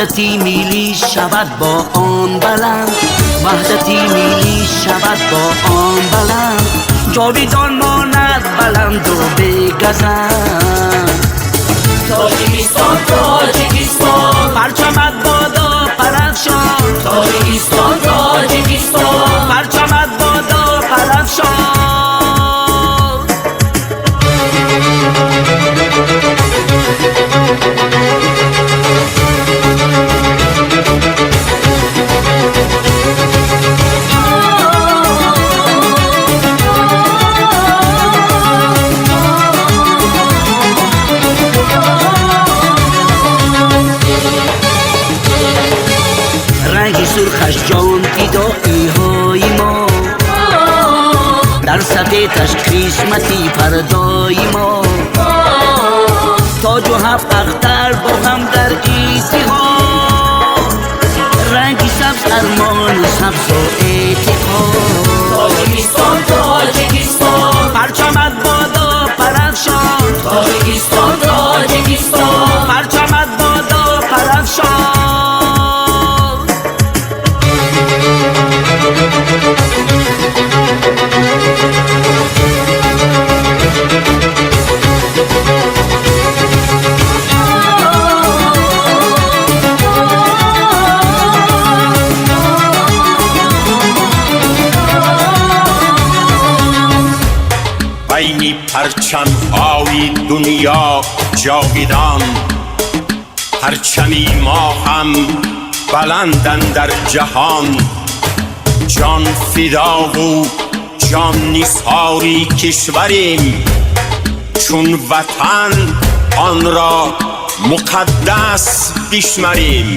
Ваҳдати миллӣ шавад бо он баланд, ваҳдати миллӣ шавад бо он баланд, ҷовидон монад баланду бегазанд. Тоҷикистон, Тоҷикистон, парчамат бодо парафшон. Тоҷикистон, Тоҷикистон, парчамат бодо парафшон. Ранги сурхаш ҷон фидоиҳои мо, дар сафедаш қисмати фардои мо. Тоҷу ҳафт ахтар бо ҳам дар иттиҳод, ранги сабз армони сабзу эътиқод. Тоҷикистон, Тоҷикистон, парчамат бодо парафшон. Тоҷикистон, Тоҷикистон, парчамат бодо парафшон. Байни парчамҳои дунё ҷовидон, парчами мо ҳам баланд андар ҷаҳон. Ҷон фидову ҷон нисори кишварем, чун ватан онро муқаддас бишмарем.